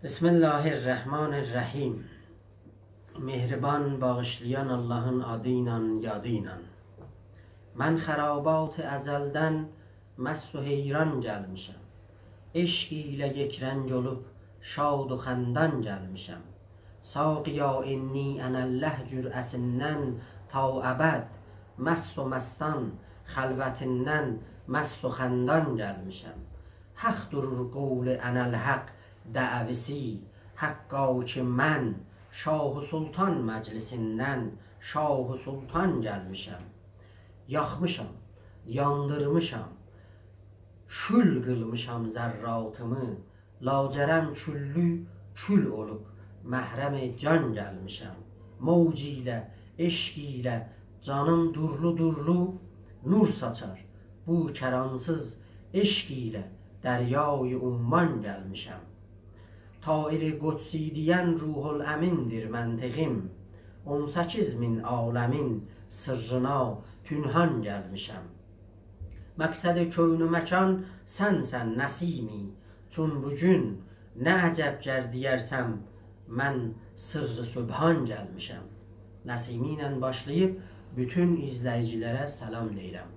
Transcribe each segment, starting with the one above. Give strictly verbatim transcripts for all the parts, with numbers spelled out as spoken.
بسم الله الرحمن الرحیم. مهربان، باغیشلایان آللاهین آدی ایله، یادی ایله. من خرابات ازلدن مست و حیران گلمیشم. عشق ایله یکرنگ اولوب شاد و خندان گلمیشم. ساقیا، انی اناالله جرعه‌سیندن تا ابد، مست و مستان خلوتیندن مست و خندان گلمیشم. حق دورور قول اناالحق دعویسی، حقا کی من شاه و سلطان مجلسیندن شاه و سلطان گلمیشم. یاخمیشام، یاندیرمیشام، کول قیلمیشام ذراتیمی، لاجرم کوللو کول اولوب محرم جان گلمیشم. موج ایله، عشق ایله جانیم دورلو دورلو نور ساچار. بو کرانسیز عشق ایله دریای عمان گلمیشم. طائر قدسی دئین روح‌الامین‌دیر منطقیم. اون سککیز مین عالمین سرّینا پنهان گلمیشم. مقصد کون و مکان سنسن نسیمی، چون بو گون نه عجب گر دئیرسم من سرّ سبحان گلمیشم. نسیمی ایله باشلاییب بوتون ایزله‌ییجی‌لره سلام دئییرم.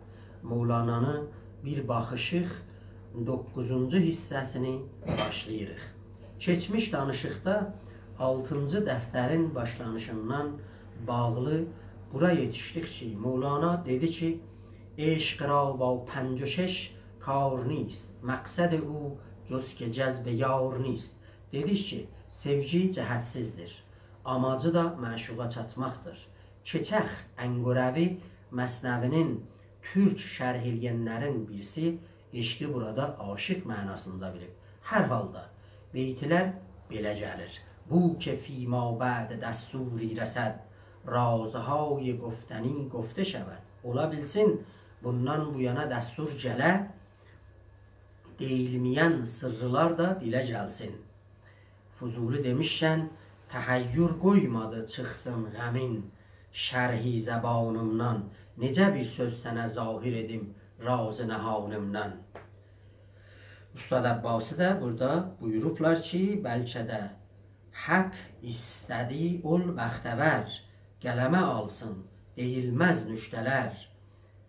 مولانانی بیر باخیشیق، دوققوزونجو حیصه‌سینی باشلاییریق. کئچمیش دانیشیقدا آلتینجی دفترین باشلانیشیندان باغلی بورا یئتیشدیک کی، مولانا دئدی کی، «عشق را با پنج و شش کار نیست، مقصد او جز که جذب یار نیست.» دئدیک کی، سئوگی جهتسیزدیر، آماجی دا معشوقا چاتماقدیر. کئچک انقروی مثنوی‌نین تورک شرح ائله‌ینلرین بیریسی عشقی بورادا عاشق معناسیندا بیلیب. هر حالدا بیت‌لر بئله گلیر: «بو که فیما بعد دستوری رسد، رازهای گفتنی گفته شود.» اولا بیلسین، بوندان بو یانا دستور گله، دئییلمه‌ین سرّلر ده دیله گلسین. فضولی دئمیشکن، تحیّر قویمادی چیخسین غمین شرح زبانیمدان، نئجه بیر سؤز سنه ظاهر ائدیم راز نهانیمدان. اوستاد عباسی ده بورادا بویوروبلار کی، بلکه ده حق ایسته‌دی اول بختور، قلمه آلسین دئییلمز نکته‌لر.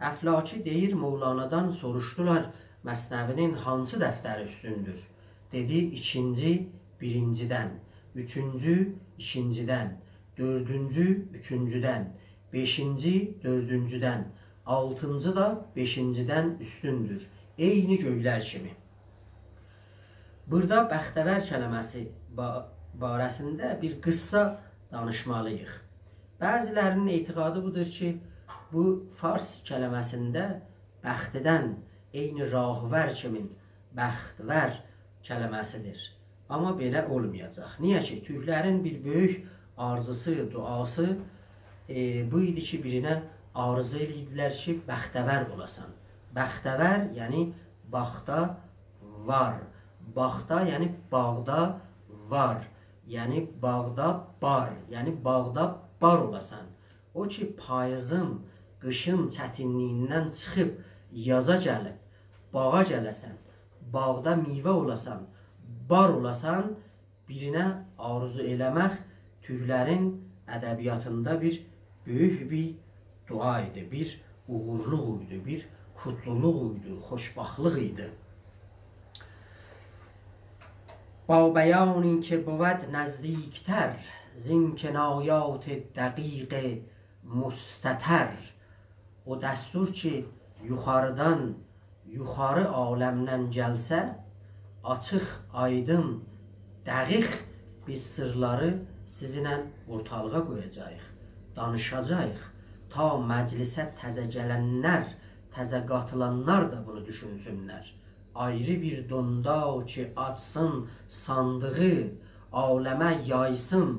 افلاکی دئییر، مولانادان سوروشدولار، مثنوی‌نین هانسی دفتری اوستوندور؟ دئدی، ایکینجی بیرینجیدن، اوچونجو ایکینجیدن، دؤردونجو اوچونجودن، بئشینجی دؤردونجودن، آلتینجی دا بئشینجیدن اوستوندور. عینی گؤیلر کیمی. بورادا بختور کلمه‌سی با-، باره‌سینده بیر قیسسا دانیشمالی‌ییق. بعضی‌لرینین اعتقادی بودور کی، بو فارس کلمه‌سینده بختدن عینی راهور کیمین بختور کلمه‌سیدیر. آمما بئله اولمایاجاق. نییه کی، تورکلرین بیر بؤیوک آرزوسو، دعاسی، ائ، بو ایدی کی، بیرینه آرزو ائله‌ییردیلر کی، بختور اولاسان. بختور، یعنی باختا وار. باختا، یعنی باغدا وار. یعنی باغدا بار. یعنی باغدا بار اولاسان. او کی، پاییزین، قیشین چتینلیگیندن چیخیب یازا گلیب، باغا گله‌سن، باغدا میوه اولاسان، بار اولاسان، بیرینه آرزو ائله‌مک تورکلرین ادبیاتیندا بیر بؤیوک بیر دعا ایدی، بیر اوغورلوق ایدی، بیر قوتلولوق ایدی، خوشبختلیق ایدی. با بیانی که بود نزدیک‌تر، زین کنایات دقیق مستتر. او دستور کی، یوخاریدان، یوخاری عالمدن گلسه، آچیق، آیدین، دقیق بیز سیرلاری سیزینله اورتالیغا قویاجاغیق، دانیشاجاغیق. تا مجلسه تزه گلنلر، تزه قاتیلانلار دا بونو دوشونسونلر. آیری بیر دوندا کی، آچسین صاندیغی، عالمه یایسین،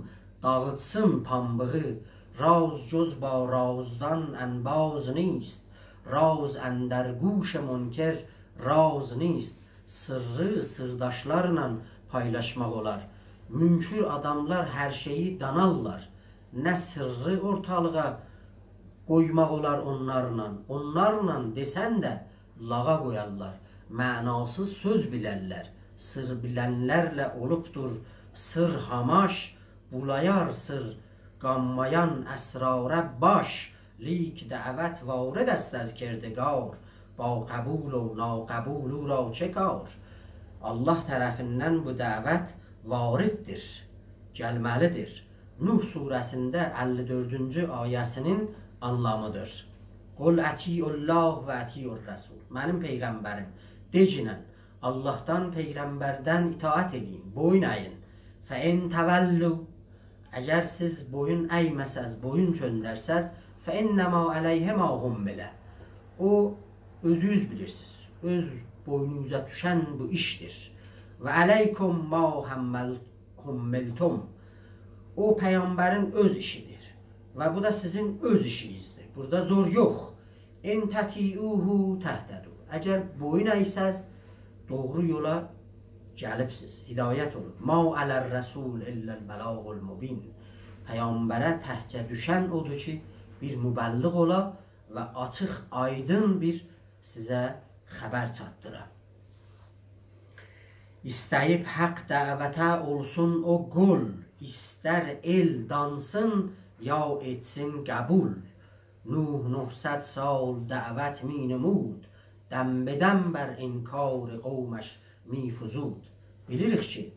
داغیتسین پامبیغی. راز جز با رازدان انباز نیست، راز اندر گوش منکر راز نیست. سیرّی سیرداشلارلا پایلاشماق اولار. منکر آداملار هر شئیی دانارلار. نه سیرّی اورتالیغا قویماق اولار اونلارلا. اونلارلا دئسن ده لاغا قویارلار. معناسیز سؤز بیلرلر. سیر بیلنلرله اولوبدور سر هاماش، بولایار سر قانمایان اسراره باش. لیک دعوت وارد است از کردگار، با قبول و ناقبول او را چه کار؟ الله طرفیندن بو دعوت وارددیر، گلمه‌لیدیر. نوح سوره‌سینده اللی دؤردونجو آیه‌سینین آنلامیدیر. «قل اطیعوا الله و اطیعوا الرسول». منیم پیغمبریم، دئگینن، اللهدان، پیغمبردن اطاعت ائله‌یین، بویون اَیین. «فإن تولوا»، اگر سیز بویون اَیمه‌سز، بویون چؤندرسز، «فإنما علیه ما حمل». او، اؤزونوز بیلیرسینیز، اؤز بوینونوزا دوشن بو ایشدیر. «و علیکم ما حمل-، حملتم». او پیغمبرین اؤز ایشیدیر. و بو دا سیزین اؤز ایشینیزدیر. بورادا زور یوخ. «إن تطیعوه تهتدوا». اگر بویون اَیسز، دوغرو یولا گلیبسیز، هدایت اولون. «ما علی الرسول إلا البلاغ المبین». پیغمبره تکجه دوشن اودور کی، بیر مبلغ اولا و آچیق، آیدین بیر سیزه خبر چاتدیرا. ایسته‌ییب حق دعوته اولسون او قول، ایستر ائل دانسین، یا ائتسین قبول. «نوح نهصد سال دعوت می‌نمود، دم به دم بر انکار قومش می‌فزود». بیلیریک کی،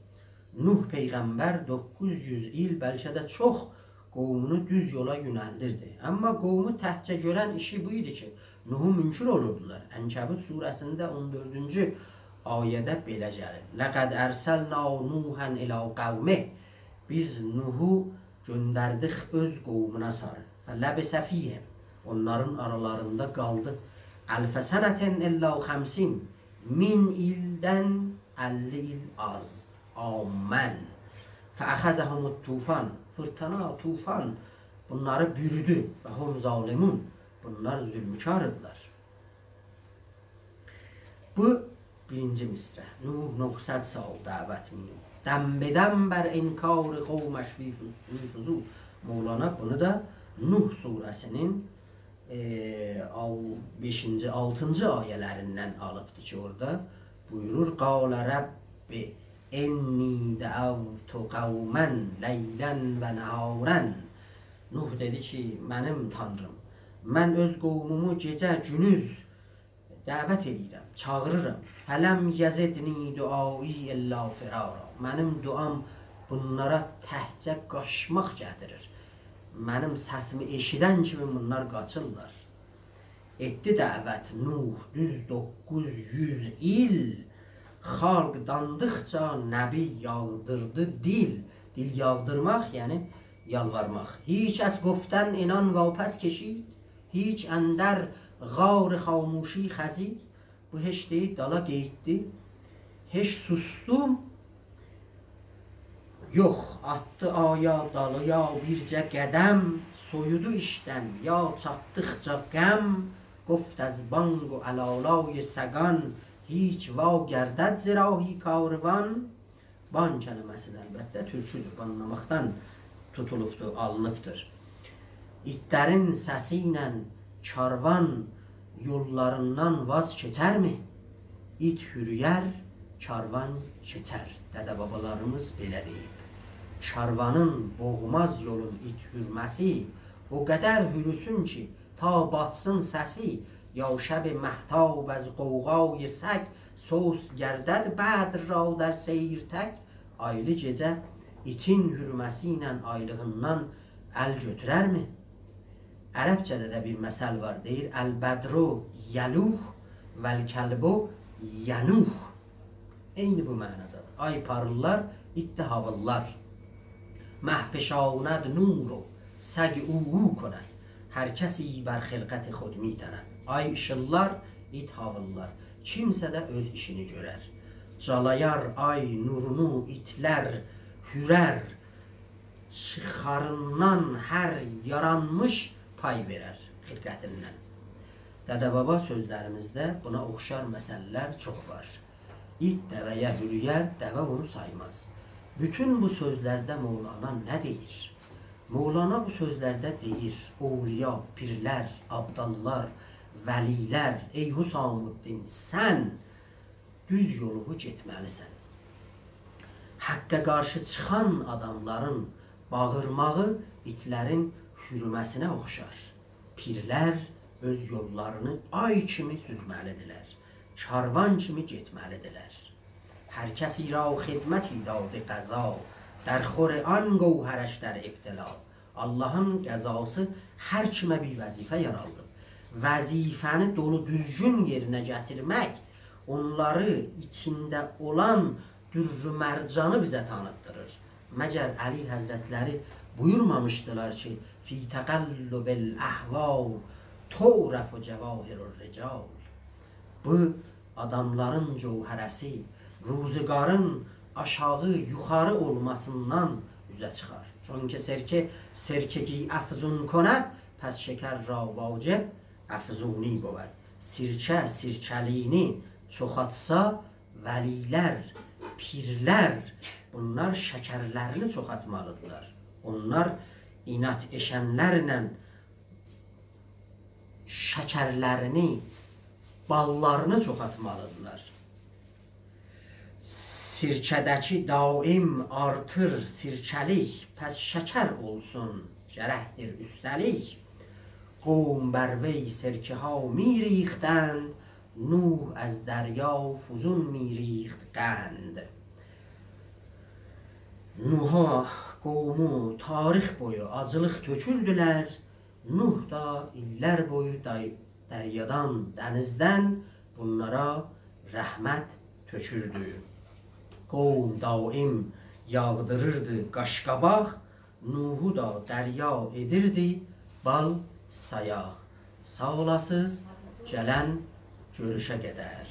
نوح پیغمبر دوققوز یوز ایل، بلکه ده چوخ، قومونو دوز یولا یؤنلدیردی. اما قومو تکجه گؤرن ایشی بو ایدی کی، نوحو منکر اولوردولار. عنکبوت سوره‌سینده اون دؤردونجو آیه‌ده بئله گلیر: «لقد أرسلنا نوحا إلی قومه». بیز نوحو گؤندردیک اؤز قومونا ساری. «فلبث فیهم». اونلارین آرالاریندا قالدی. «ألف سنة إلا خمسین». مین ایلدن اللی ایل آز. «عاماً». «فأخذهم الطوفان». فیرتینا، طوفان بونلاری بوردو. «وهم ظالمون». بونلار ظلمکاردیلار. بو بیرینجی مصرع. «نوح نهصد سال دعوت می‌نمود، دم به دم بر انکار قومش می‌فزود». مولانا بونو دا نوح سوره‌سینین، ائ، آل-، بئشینجی، آلتینجی آیه‌لریندن آلیبدیر کی، اورادا بویورور: «قال رب إنی دعوت قوماً لیلاً و نهاراً». نوح دئدی کی، «منیم تانریم، من اؤز قومومو گئجه گونوز دعوت ائله‌ییرم، چاغیریرام. فلم یزدهم دعائی إلا فرارا. منیم دعام بونلارا تکجه قاچماق گتیریر. منیم سسیمی ائشیدن کیمی بونلار قاچیرلار.» ائتدی دعوت نوح دوز دوققوز یوز ایل، خالق داندیقجا نبی یاغدیردی دیل. دیل یاغدیرماق، یعنی یالوارماق. «هیچ از گفتن عنان واپس کشید، هیچ اندر غار خاموشی خزید». بو هئچ دئییل، دالا قئییتدی. «هئچ سوسدوم یوخ، آتدی آیا دالییا بیرجه قدم، سویودو ایشدن یا چاتدیقجا غم، گفت از بانگ و علالای سگان، هیچ واگردد ز راهی کاروان». بانگ کلمه‌سی ده البته تورکودور، بانلاماقدان توتولوبدور، آلینیبدیر. «ایتلرین سسی ایله کاروان یوللاریندان واز کئچرمی؟ ایت هورویر، کاروان کئچر.» دده بابالاریمیز بئله دئییب. کاروانین بوغماز یولون ایت هورمه‌سی او قدر هوروسون کی، تا باتسین سسی، یا شب مهتاب از غوغای سگ، سست گردد بدر را در سیر تک. آیلی گئجه ایتین هورمه‌سی ایله آیلیغیندان ال گؤتوررمی؟ عربجه‌ده ده بیر مثل وار، دئییر: «البدر یلوح و الکلب ینوح». عینی بو معنادا. آی پاریللار، ایت ده هاویللار. «مه فشاند نور و سگ عو عو کند، هر کسی بر خلقت خود می‌تند». آی ایشیللار، ایت هاویللار. کیمسه ده اؤز ایشینی گؤرر. «جالایار آی نورونو ایتلر هورر، چیخاریندان هر یارانمیش پای وئرر خلقتیندن». دده بابا سؤزلریمیزده بونا اوخشار مثل‌لر چوخ وار. «ایت دوه‌یه هورویر، دوه اونو سایماز». بوتون بو سؤزلرده مولانا نه دئییر؟ مولانا بو سؤزلرده دئییر: اولیا، پیرلر، آبداللار، ولی‌لر، ای حسام‌الدین، سن دوز یولووو گئتمه‌لیسن. حقه قارشی چیخان آداملارین باغیرماغی ایتلرین هورومه‌سینه اوخشار. پیرلر اؤز یوللارینی آی کیمی سوزمه‌لی‌دیرلر، کاروان کیمی گئتمه‌لی‌دیرلر. هر کسی را خدمتی داده قضا، در خور آن گوهرش در ابتلا. آللاهین قضاسی هر کیمه بیر وظیفه یارادیب. وظیفه‌نی دولو دوزگون یئرینه گتیرمک، اونلاری ایچینده اولان در و مرجانی بیزه تانیتدیریر. مگر علی حضرتلری بویورمامیشدیلار کی، «فی تقلب الاحوال تعرف جواهر الرجال»؟ بو آداملارین جوهره‌سی روزگارین آشاغی یوخاری اولماسیندان اوزه چیخار. چونکی سرکه سرکگی افزون کند، پس شکر را واجب افزونی بود. سرکه سرکه‌لیگینی چوخالتسا، ولی‌لر، پیرلر، بونلار شکرلرینی چوخالتمالی‌دیرلار. اونلار عناد ائشنلرله شکرلرینی، باللارینی چوخالتمالی‌دیرلار. سرکه‌ده‌کی دائم آرتیر سرکه‌لیک، پس شکر اولسون گرکدیر اوسته‌لیک. قوم بر وی سرکه‌ها می‌ریختند، نوح از دریا فزون می‌ریخت قند. نوحا قومو تاریخ بویو آجیلیق تؤکوردولر. نوح دا ایللر بویو دای-، دریادان، دنیزدن بونلارا رحمت تؤکوردو. قوم دائم یاغدیریردی قاش‌قاباق، نوحو دا دریا ائدیردی بال سایاق. ساغ اولاسیز، گلن گؤروشه قدر.